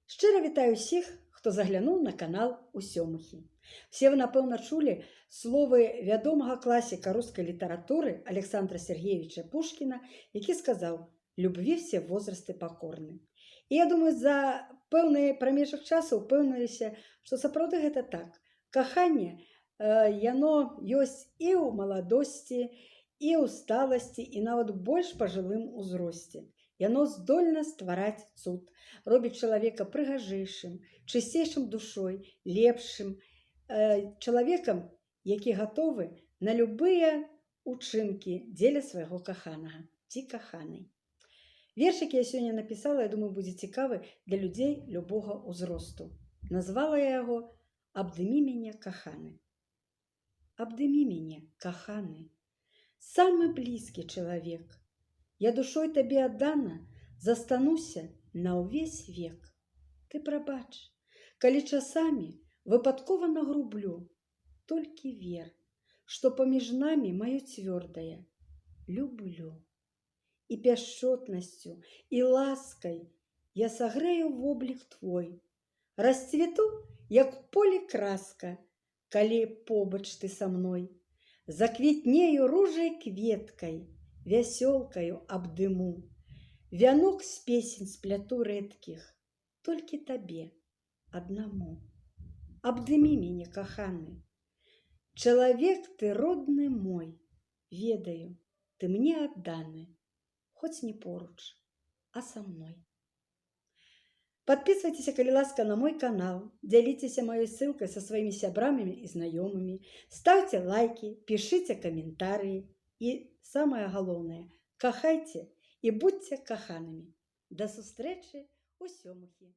Шчыра вітаю ўсіх, хто заглянуў на канал Усёмухі. Усе вы, напэўна, чулі словы вядомага класіка рускай літаратуры Александра Сергеевича Пушкіна, які сказаў: «Любви все возрасты покорны». І я думаю, за пэўны прамежак часу упэўніліся, што сапраўды гэта так. Каханне, яно ёсць і ў маладосці, і ў сталасці, і нават больш пажылым узросце. Яно здольна ствараць цуд, робіць чалавека прыгажэйшым, чысцейшым душой, лепшым чалавекам, які гатовы на любыя учынкі дзеля свайго каханага ці каханай. Верш, які я сёння напісала, я думаю, будзе цікавы для людзей любога ўзросту. Назвала я яго «Абдымі мяне, каханы». Абдымі мяне, каханы, самы блізкі чалавек. Я душой табе аддана застануся на ўвесь век. Ты прабач, калі часамі выпадкова нагрублю, толькі вер, што паміж намі маё цвёрдае «люблю». І пяшчотнасцю, і ласкай я сагрэю воблік твой. Расцвіту, як у полі краска, калі побач ты са мной. Заквітнею ружай кветкай, вясёлкаю абдыму. Вянок з песень спляту рэдкіх, толькі табе аднаму. Абдымі мяне, каханы. Чалавек ты родны мой, ведаю, ты мне адданы, хоць не поруч, а са мной. Падпісвайцеся, калі ласка, на мой канал, дзяліцеся маёй ссылкай са сваімі сябрамі і знаёмымі, стаўце лайкі, пішыце каментарыі і, самае галоўнае, кахайце і будзьце каханымі. Да сустрэчы у Сёмухі.